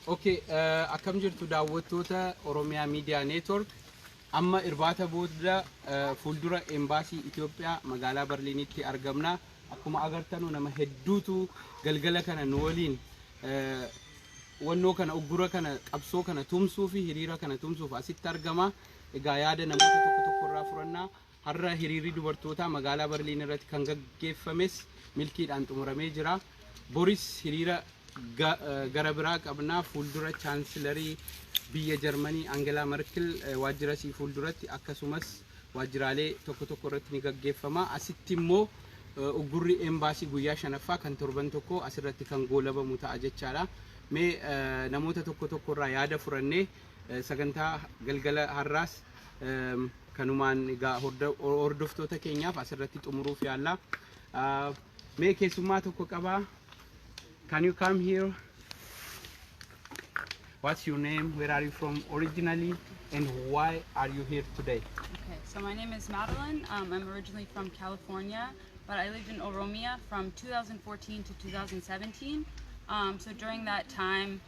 Okay, akkam jirtu daawwattoota Oromiyaa Miidiyaa Network? Amma irbaata booda fuuldura embaasii Itoophiyaa magaalaa Berliinitti argamna. Akkuma agartanu nama hedduutu galgala kana nu waliin wannoo kana, uggura kana, qabsoo kana tumsuu fi hiriira kana tumsuuf asitti argama. Egaa yaada namoota tokko tokko irraa furannaa. Har'a hiriirri dubartootaa magaalaa Berliin irratti kan gaggeeffames milkiidhaan xumuramee jira. Boris hiriira gara biraa qabnaa fuuldura chaansilarii biyya Jarmanii Angelaa Merkel waajjira isii fuulduratti, akkasumas waajjiraalee tokko tokko irratti ni gaggeeffama. Asitti immoo uggurri embaasii guyyaa shanaffaa kan torban tokko asirratti kan goolabamu ta'a jechaadha. Mee namoota tokko tokko irraa yaada furannee sagantaa galgala har'aas kanumaan egaa hordoftoota keenyaaf asirratti xumuruuf yaalla. Mee keessummaa tokko qabaa. Can you come here? What's your name? Where are you from originally? And why are you here today? Okay, so my name is Madeline. I'm originally from California, but I lived in Oromia from 2014 to 2017. So during that time,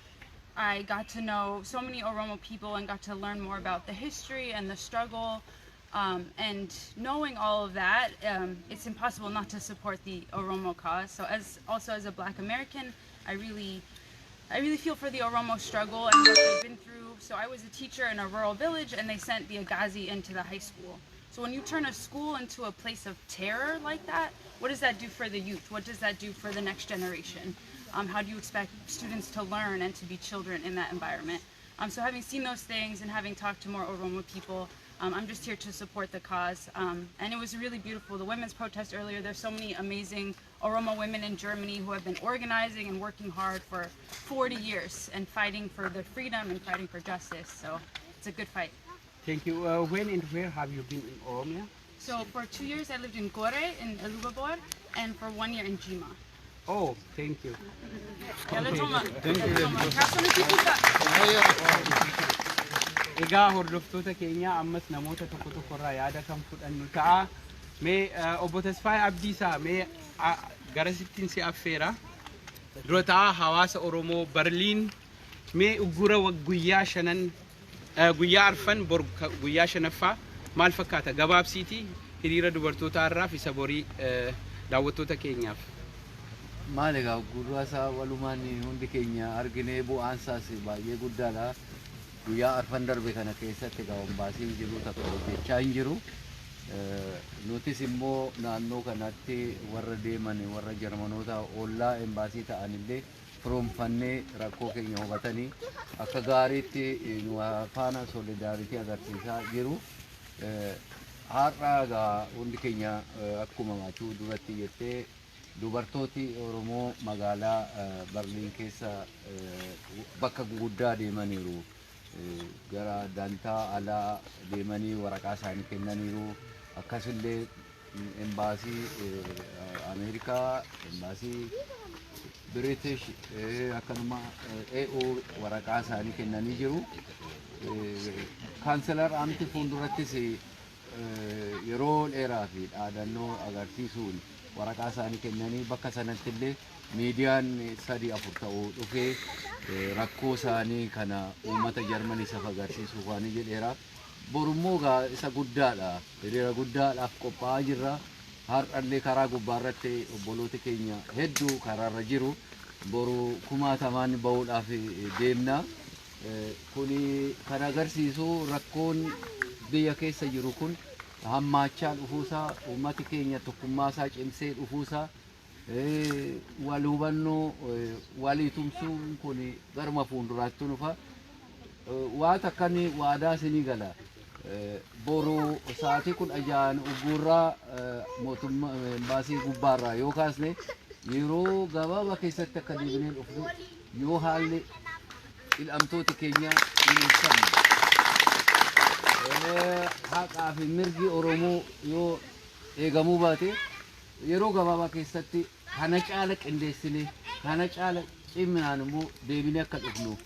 I got to know so many Oromo people and got to learn more about the history and the struggle. And knowing all of that, it's impossible not to support the Oromo cause. So as also as a Black American, I really feel for the Oromo struggle and what they've been through. So I was a teacher in a rural village, and they sent the Agazi into the high school. So when you turn a school into a place of terror like that, what does that do for the youth? What does that do for the next generation? How do you expect students to learn and to be children in that environment? So having seen those things and having talked to more Oromo people, I'm just here to support the cause. And it was really beautiful. The women's protest earlier, there's so many amazing Oromo women in Germany who have been organizing and working hard for 40 years and fighting for their freedom and fighting for justice. So it's a good fight. Thank you. When and where have you been in Oromia? So for 2 years I lived in Gore in Illubabor and for one year in Jimma. Oh, thank you. Galatoomaa. Galatoomaa. Qabsoon itti Egaa hordoftoota keenya, ammas namoota tokko tokko irraa yaada kan fudhannu ta'a. Mee obbo Tasfaayee Abdiisaa, mee garasittiin si affeera. Dura ta'a hawaasa Oromoo Berliin, mee uggura guyyaa shanan, guyyaa arfan, bor guyyaa shanaffaa maal fakkaata, gabaabsiiti hiriira dubartootaa irraa fi isa borii daawwattoota keenyaaf. Maal egaa, gurra isaa walumaan hundi keenya arginee, bu'aan isaas baay'ee guddaadha. Guyyaa arfan darbe kana keessatti egaa embaasiin jiru takka hojjechaa hin jiru. Nutis immoo naannoo kanatti warra deeman, warra Jarmanoota ollaa embaasii ta'anillee firoomfannee, rakkoo keenya hubatanii akka gaariitti nu faana solidarity agarsiisaa jiru. Har'a egaa hundi keenya akkuma maatuu duratti jettee, dubartooti Oromoo magaalaa Berliin keessa bakka guguddaa deemaniiru. Gara dantaa alaa deemanii waraqaa isaanii kennaniiru. Akkasillee embaasii Ameerikaa, embaasii British, akkanuma EU waraqaa isaanii kennanii jiru. Kanzleramt fuuldurattis yeroo dheeraa fi dhaadannoo agarsiisuun waraqaa isaanii kennanii, bakka sanatti illee miidiyaan sadii afur ta'uu dhufee rakkoo isaanii kana uummata Jarmanii isaaf agarsiisuuf waan jedheera. Borummoo egaa isa guddaadha. Hiriira guddaadhaaf qophaa'aa jirra. Har'allee karaa gubbaarratti obboloota keenya hedduu karaarra jiru. Boru kumaatamaan bahuudhaaf deemna. Kuni kan agarsiisu rakkoon biyya keessa jiru kun hammaachaa dhufuusaa, uummati keenya tokkummaasaa cimsee dhufuusaa, wal hubannoo walii tumsuun kun garuma fuulduraatti dhufa. Waa takkan waadaa isinii gala. Boru sa'aatii 16 ugguurraa mootummaa embaasii gubbaarraa yoo kaasne, yeroo gabaabaa keessatti akka deebinee dhufnu, yoo haalli hidhamtooti keenya hin ibsamne, haqaa fi mirgi Oromoo yoo eegamuu baate, yeroo gabaabaa keessatti kana caala qindeessinee, kana caala ciminaan immoo deebinee akka dhufnu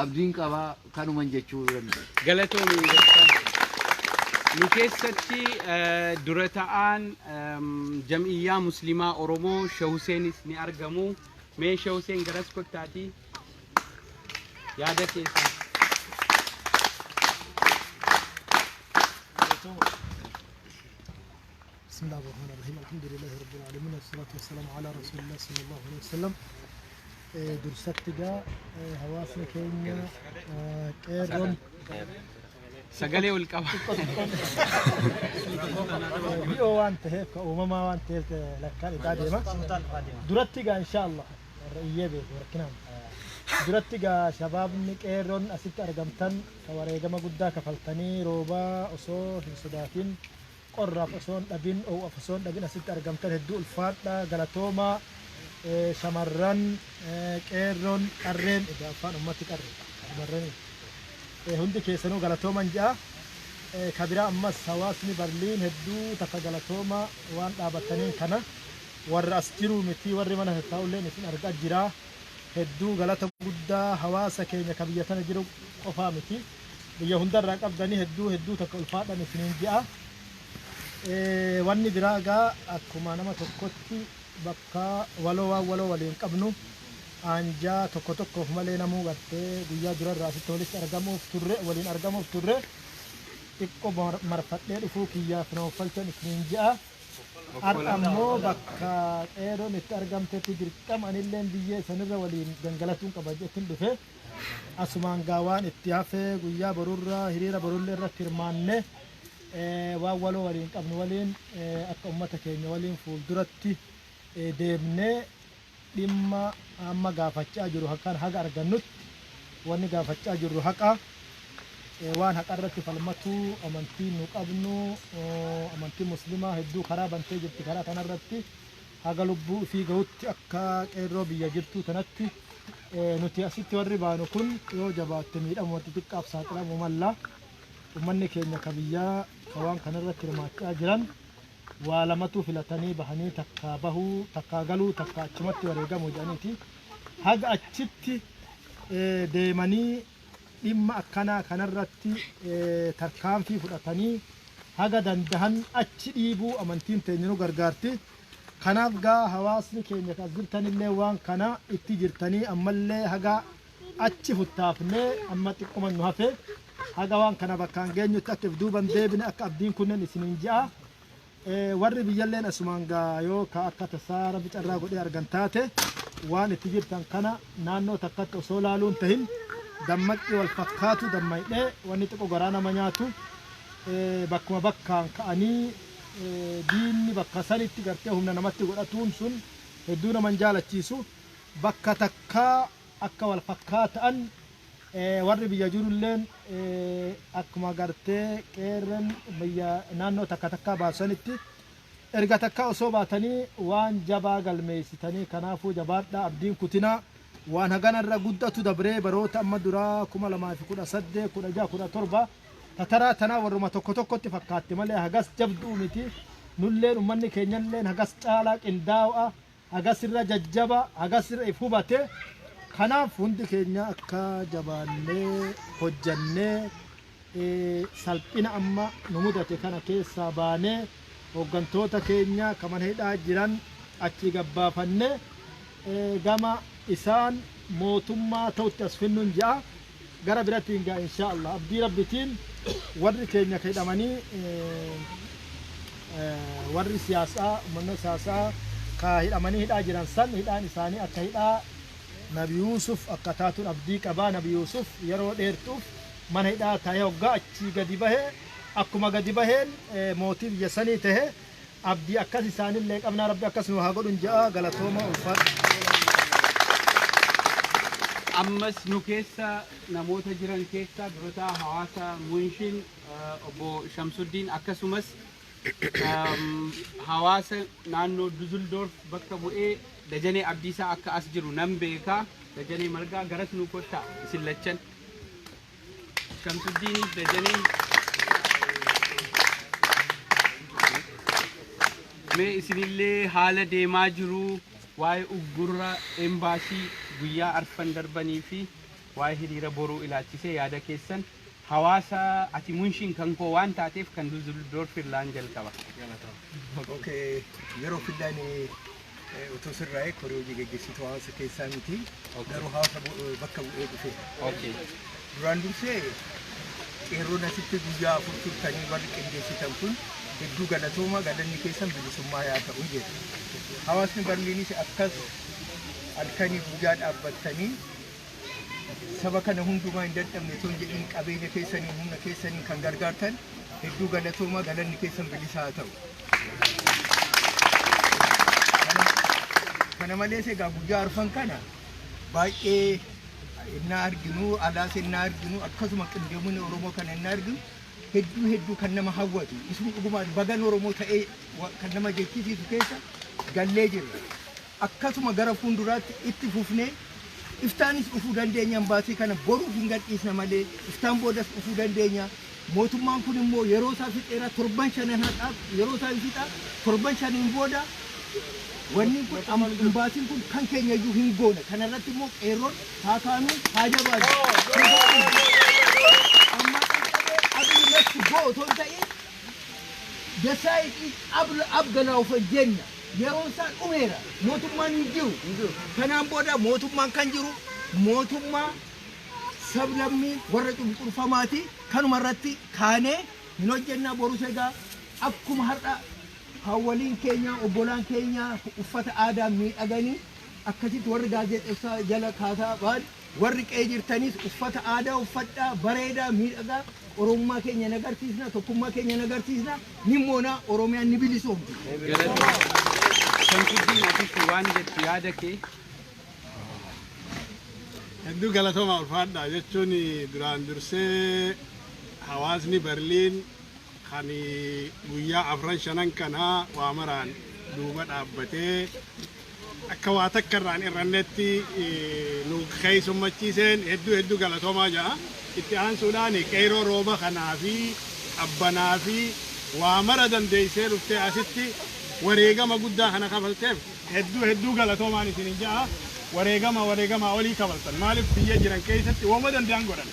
abdiin qabaa, kanuman jechuu danda'a. Galatoomii. Nu keessatti dura ta'aan jam'iyyaa Musliimaa Oromoo Sheeh Huseenis ni argamu. Mee Shee Huseen garas kottaatii yaada keessan. بسم الله الرحمن الرحيم، الحمد لله رب العالمين، والصلاة والسلام على رسول الله صلى الله عليه وسلم. Dursatti gaa hawaasni keenya qeerroon Sagalee ol qaba. Bi'oo waan ta'eef, ka uumamaa waan ta'eef, lakkaan isaa deema. Duratti gaa insha Allah warra iyyee beeku rakkinaan. Duratti gaa shabaabni qeerroon asitti argamtan, ka wareegama guddaa kafaltanii, roobaa osoo hin sodaatin, qorraaf osoo hin dhabin, oowwaaf osoo hin dhabin asitti argamtan, hedduu ulfaadha, galatoomaa. Shamarran, qeerroon, qarreen, egaa afaan ummatti qarree, shamarran hundi keessanuu galatooman ja'a. Kabiraa ammas hawaasni Barliin hedduu takka galatooma. Waan dhaabattaniin kana warra as jiru miti, warri mana taa'ulleen isin argaa jira. Hedduu galata guddaa. Hawaasa keenya ka biyya tana jiru qofaa miti, biyya hundarraa qabdanii, hedduu hedduu takka ulfaadhan isiniin ji'a. Wanni biraa gaa akkuma nama tokkotti bakka waloo waan waloo waliin qabnu aanjaa tokko tokkoof malee namuu gartee guyyaa durarraa asitti walitti argamuuf turre, waliin argamuuf turre, xiqqoo marfadhee dhufuu kiyyaaf noofalchan isiniin ji'a. Har'a ammoo bakka qeeroon itti argamtetti dirqama anilleen biyyee sanirra waliin gangalatuun qaba jettin dhufe. Asumaan gaa waan itti hafee guyyaa borurraa hiriira borullee irratti hirmaanne, waan waloo waliin qabnu waliin akka ummata keenya waliin fuulduratti deemnee dhimma amma gaafachaa jiru akkaan haga argannutti, wanni gaafachaa jirru haqa. Waan haqa irratti falmatuu amantii nu qabnu, amantii muslimaa hedduu karaa bantee jirti. Karaa kanarratti haga lubbuu ifii gahutti akka qeerroo biyya jirtuu tanatti nuti asitti warri baanu kun yoo jabaatte miidhamuma xixiqqaaf saaxilamuu malla. Ummanni keenya ka biyyaa ka waan kanarratti hirmaachaa jiran waa lamatu filatanii bahanii, takkaa bahuu, takkaa galuu, takkaa achumatti wareegamuu jedhaniiti. Haga achitti deemanii dhimma akkanaa kanarratti tarkaanfii fudhatanii haga dandahan achi dhiibuu amantiin teenya nu gargaarti. Kanaaf gaa hawaasni keenya as jirtanillee waan kana itti jirtanii, ammallee haga achi futtaafnee, amma xiqquma nu hafe, haga waan kana bakkaan geenyutti akka if duuban deebine, akka abdiin kunneen isiniin ji'a. Warri biyyalleen asumaan gaa yoo ka akka tasaa Rabbi carraa godhee argan taate, waan itti jirtan kana naannoo takkatti osoo laaluun tahin dammaqni wal fakkaatu dammaydhee, wanni xiqqoo garaa nama nyaatu bakkuma bakkaan ka'anii diinni bakka sanitti gartee humna namatti godhatuun sun hedduu naman jaalachiisu. Bakka takkaa akka wal fakkaatan warri biyya jirulleen akkuma gartee qeerren biyya naannoo takka takkaa baasanitti erga takka osoo baatanii waan jabaa galmeessitanii. Kanaafuu jabaadhaa, abdiin kutinaa. Waan haganarra guddatu dabree baroota amma duraa 2018, 16, 17 tataraa tanaa warruma tokko tokkotti fakkaatti malee hagas jabduu miti. Nulleen ummanni keenyalleen hagas caalaa qindaa'aa, hagas irra jajjaba, hagas irra if hubate. Kanaaf hundi keenya akka jabaannee hojjannee salphina amma nu mudate kana keessaa baanee, hooggantoota keenya kan mana hidhaa jiran achi gabbaafannee gama isaan mootummaa ta'utti as finnuun ja'a. Gara birattiin gaa insha Allah abdii Rabbitiin warri keenya ka hidhamanii, warri siyaasaa, uummanni siyaasaa ka hidhamanii hidhaa jiran san, hidhaan isaanii akka hidhaa Nabi Yuusuf akka taatuun abdii qabaa. Nabi Yuusuf yeroo dheertuuf mana hidhaa taa'ee, hoggaa achii gadi bahee akkuma gadi baheen mootii biyya sanii tahe. Abdii akkas isaanillee qabnaa. Rabbi akkas nu haa godhun ja'a. Galatooma, ulfaadha. Ammas nu keessa namoota jiran keessa durataa hawaasa Munshin obbo Shamsuddiin, akkasumas hawaasa naannoo Duzuldorf bakka bu'ee Dajanee Abdiisaa akka as jiru nan beekaa. Dajanee Margaa, garas nu kottaa isin lachan. Shamsuddiiniif Dajaneen. Mee isinillee haala deemaa jiru, waa'ee uggurra embaasii guyyaa arfan darbanii fi waa'ee hiriira boruu ilaalchisee yaada keessan, hawaasa ati Munshin kan koo waan taateef kan Duzuldorf irraan jalqaba. Okay, yeroo fillaan Otoo sirraa'ee koree hojii geggeessituu hawaasa keessaa miti. Garuu hawaasa bakka bu'ee dhufeera. Duraan dursee qeerroon asitti guyyaa 4 turtanii warri qindeessitan kun hedduu galatooma, galanni keessan bilisummaa yaa ta'u jedha. Hawaasni Berliinis akkas halkanii guyyaa dhaabbattanii saba kana hundumaa hin dadhabne otoo hin jedhin qabeenya keessaniin humna keessaniin kan gargaartan hedduu galatooma, galanni keessan bilisaa haa ta'u. Kana malees egaa guyyaa arfan kana baay'ee innaa arginu, alaas innaa arginu, akkasuma qindoomina Oromoo kana innaa arginu hedduu hedduu kan nama hawwatu, isuma dhugumaan bagan Oromoo ta'ee kan nama jechisiisu keessa gallee jirra. Akkasuma gara fuulduraatti itti fufnee iftaanis dhufuu dandeenya, imbaasii kana boruuf hin gadhiisna malee iftaan boodas dhufuu dandeenya. Mootummaan kun immoo yeroo isaa fixeera, torban shanan haqaaf yeroo isaa hin fixa, torban shaniin booda wanni kun imbaasiin kun kan keenya iyyuu hin goone. Kanarratti immoo qeerroon haa kaanuu, haa jabaatu. Amma Abiy must go otoo hin ta'in the side is abgalaa jenna. Yeroon isaa dhumeera. Mootummaan hin jiru. Kanaan booda mootummaan kan jiru mootummaa sablammii warra cunqurfamaati. Kanuma irratti kaanee hin hojjennaa. Borus egaa akkuma har'a hawwaliin keenya, obbolaan keenya uffata aadaa miidhaganii akkasitti warri gaazexeessaa jala kaasaa ba'an, warri qe'ee jirtanis uffata aadaa uffadhaa, bareedaa, miidhagaa, Oromummaa keenya nagarsiisna, tokkummaa keenya nagarsiisna, ni moona, Oromiyaan ni bilisoomti. Shamsuddin, atis waan jettu yaada kee. Hedduu galatooma, ulfaadha jechuun duraan dursee hawaasni Berliin kan guyyaa afran shanan kanaa waa maraan duuba dhaabbatee akka waa takka irraan irrannetti nu keessummachiiseen hedduu hedduu galatoomaa jedha. Itti aansuudhaan qeeroo rooba kanaa fi qabbanaa fi waa mara dandeessee dhuftee asitti wareegama guddaa kana kafalteef hedduu hedduu galatoomaan isin ja'a. Wareegama wareegama olii kafaltan. Maaliif biyya jiran keessatti wooma danda'an godhan.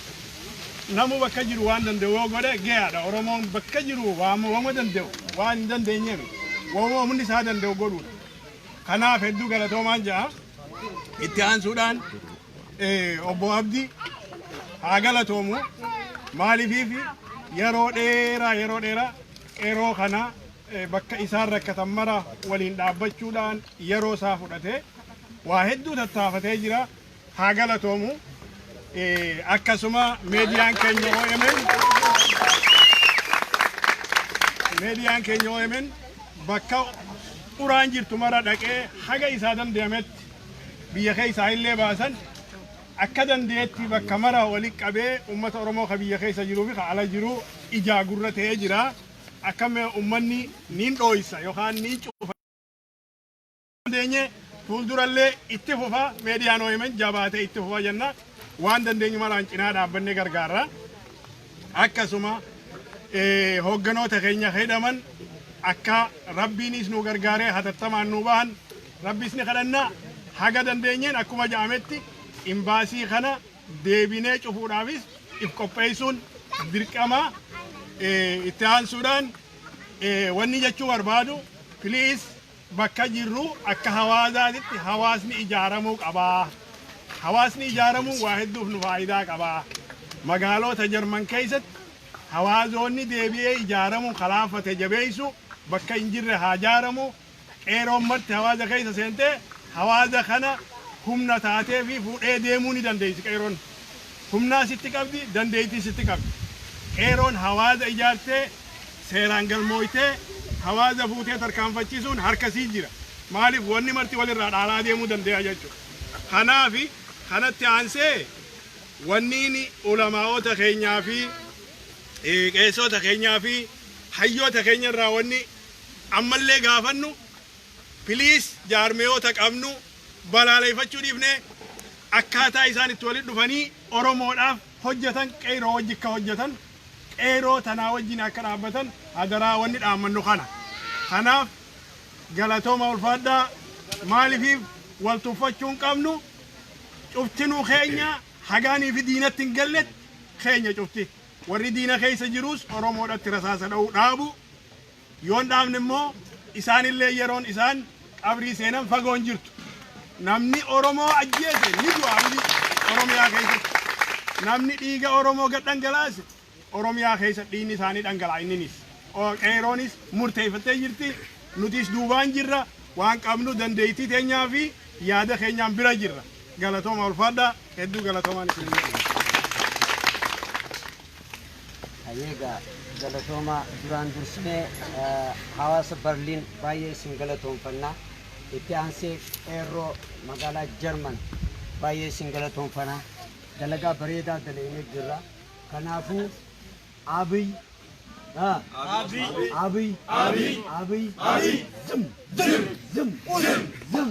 Namu bakka jiru waan danda'u yoo godhe gahaadha. Oromoon bakka jiru wooma danda'u waan hin dandeenyeef wooma humni isaa danda'u godhuudha. Kanaaf hedduu galatoomaan ja'a. Itti aansuudhaan obbo Abdii haa galatoomu. Maaliifiif yeroo dheeraa yeroo dheeraa qeeroo kana bakka isaan rakkatan mara waliin dhaabbachuudhaan yeroo isaa fudhatee waa hedduu tattaafatee jira. Haa galatoomu. Akkasuma miidiyaan keenya OMN bakka uraan jirtu mara dhaqee haga isaa danda'ametti biyya keessaa illee baasan akka dandeetti bakka mara walitti qabee uummata Oromoo ka biyya keessa jiruu fi ka ala jiru ijaa gurra ta'ee jira. Akka uummanni niin dhooysa yookaan niin cufa dandeenye fuuldurallee itti fufa, miidiyaan OMN jabaatee itti fufa jenna, waan dandeenyu maraan cinaa dhaabbannee gargaarra. Akkasuma hoogganoota keenya hidhaman akka rabbiinis nu gargaaree hatattamaan nu bahan rabbis ni kadhanna. Haga dandeenyeen akkuma ja'ametti imbaasii kana deebinee cufuudhaafis if qopheessuun dirqama. Itti aansuudhaan wanni jechuu barbaadu, please, bakka jirru akka hawaasaatitti hawaasni ijaaramuu qabaa. Hawaasni ijaaramuun waa hedduuf nu faayidaa qabaa. Magaalota Jarman keessatti hawaasoonni deebi'ee ijaaramuun kalaafate jabeessu, bakka hin jirre haa ijaaramu. Qeeroon marti hawaasa keessa seentee hawaasa kana humna taatee fi fuudhee deemuu ni dandeessi qeeroon. Humnaa sitti qabdi, dandeettii sitti qabdi. Qeeroon hawaasa ijaartee seeraan galmooytee hawaasa fuutee tarkaanfachiisuun harkasii jira. Maaliif wanni marti walirraa dhaalaa deemuu danda'a jechuudha. Kanaafi kanatti aansee wanniin ulamaa'ota keenyaa fi qeessota keenyaa fi hayyoota keenya irraa wanni ammallee gaafannu, please, jaarmeyoota qabnu balaaleffachuu dhiifnee akkaataa isaan itti walitti dhufanii Oromoodhaaf hojjetan qeeroo wajji akka hojjetan, qeeroo tanaa wajjin akka dhaabbatan hadaraa wanni dhaammannu kana. Kanaaf galatooma, ulfaadhaa. Maaliifiif wal tuffachuu hin qabnu. Cuftinuu keenya hagaanii fi diinatti hin galletti keenya cufti. Warri diina keessa jirus Oromoodhatti rasaasa dha'uu dhaabu. Yoon dhaabne immoo isaanillee yeroon isaan Qabrii seenan fagoon jirtu. Namni Oromoo ajjeese ni du'a Oromiyaa keessatti. Namni dhiiga Oromoo gad dhangalaase Oromiyaa keessa dhiigni isaanii dhangala'a inninis. Qeeroonis murteeffattee jirti. Nutis duubaan jirra. Waan qabnu dandeettii teenyaa fi yaada keenyaan bira jirra. Galatooma ulfaadhaa. Hedduu galatoomaan isin jedha. Hayyeegaa galatooma duraan dursinee hawaasa Berliin baay'ee isin galatoonfannaa. Itti aansee qeerroo magaalaa Jarman baay'ee isin galatoonfanaa. Dalagaa bareedaa dalagnee jirra. Kanaafuu Abiy Abiy Abiy Abiy ዝም ዝም ዝም ዝም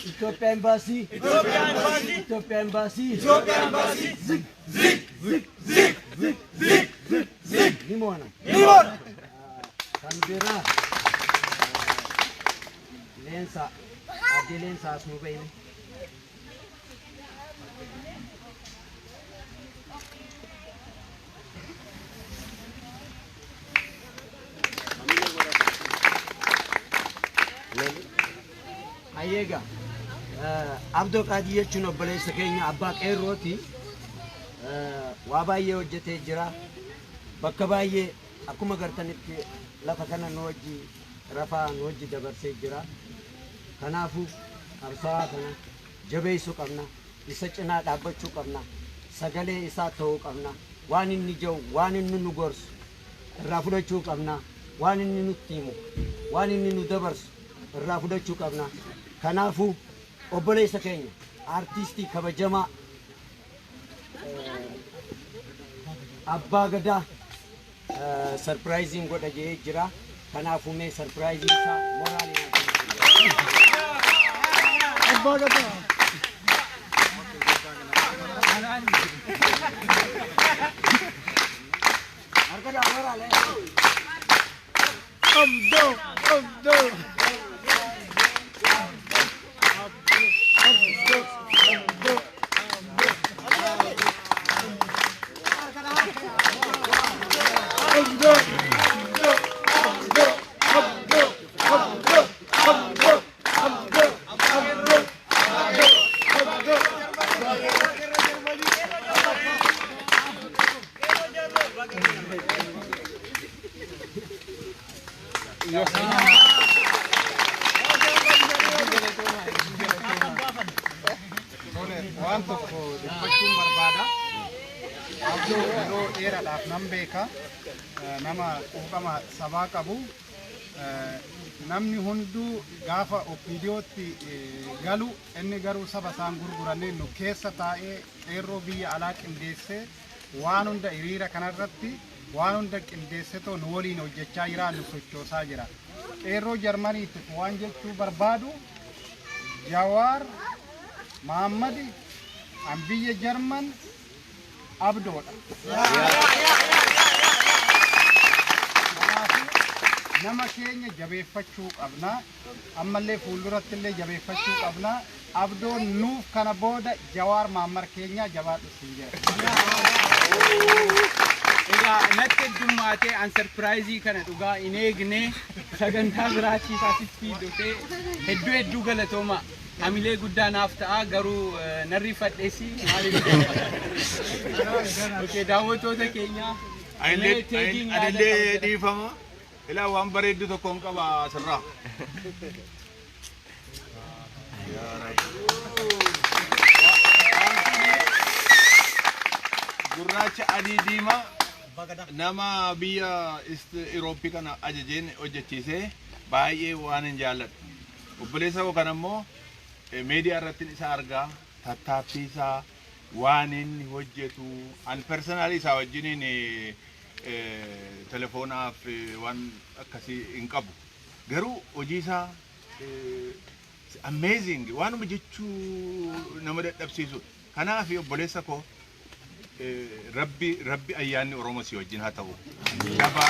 ኢትዮጵያ ኤምባሲ ኢትዮጵያ ኤምባሲ ኢትዮጵያ ኤምባሲ ኢትዮጵያ ኤምባሲ ዝግ ዝግ ዝግ ዝግ ዝግ ዝግ ዝግ ዝግ ሊሞና ሊሞና ካንቤራ ሌንሳ አዲ ሌንሳ አስሙ በይነ Ayeega Abdoo Qaadii jechuun obboleessa keenya abbaa qeerrooti. Waa baay'ee hojjetee jira. Bakka baay'ee akkuma gartanitti lafa kana nu wajji rafaa nu wajji dabarsee jira. Kanaafuu qabsaa'aa kana jabeessuu qabna. Isa cinaa dhaabbachuu qabna. Sagalee isaa ta'uu qabna. Waan inni jiru waan inni nu gorsu irraa fudhachuu qabna. Waan inni nutti himu waan inni nu dabarsu irraa fudhachuu qabna. Kanaafuu obboleessa keenya aartistii kabajamaa abbaa gadaa sarpiraayiziin godha jedhee jira. Kanaafuu mee sarpiraayiziin isaa moraaliin abbaa gadaa. Harka moraalee. Abdoo Abdoo. Waan tokko dubbachuun barbaada. Abdoo yeroo dheeraadhaaf nan beeka. Nama quuqama sabaa qabu. Namni hunduu gaafa OPDOtti galu inni garuu saba isaan gurguranii nu keessa taa'ee qeerroo biyya alaa qindeessee waan hunda hiriira kanarratti waan hunda qindeessetoo nu waliin hojjechaa jira nu sochoosaa jira. Qeerroo Jarmaniitti waan jechuu barbaadu Jawaar Mahammad an biyya Jarman Abdoodha. Nama keenya jabeeffachuu qabna. Ammallee fuulduratti illee jabeeffachuu qabna. Abdoon nuuf kana booda Jawaar Mahammad keenya jabaadhu siin jedha. Egaa natti heddummaatee an sarpiraayizii kana dhugaa hin eegne sagantaa biraatiif asitti dhufee hedduu hedduu galatooma. Hamilee guddaa naaf ta'a garuu narri fadheesi maaliif? Okay, daawwattoota keenya. Anillee dhiifama. Ilaa waan bareeddu tokko hin qaba asirraa. Gurraacha adii diimaa nama biyya Irooppii kana ajajeen hojjechiisee baay'ee waan hin jaalladhu. Obboleessa koo kana immoo miidiyaa irratti isa argaa tattaaffii isaa waan inni hojjetu an personaalii isaa wajjiniin telefoonaaf waan akkasii hin qabu. Garuu hojii isaa amazing waanuma jechuu nama dadhabsiisudha. Kanaaf obboleessa koo Rabbi Rabbi ayyaanni Oromoo si wajjin haa ta'u. Jabaa.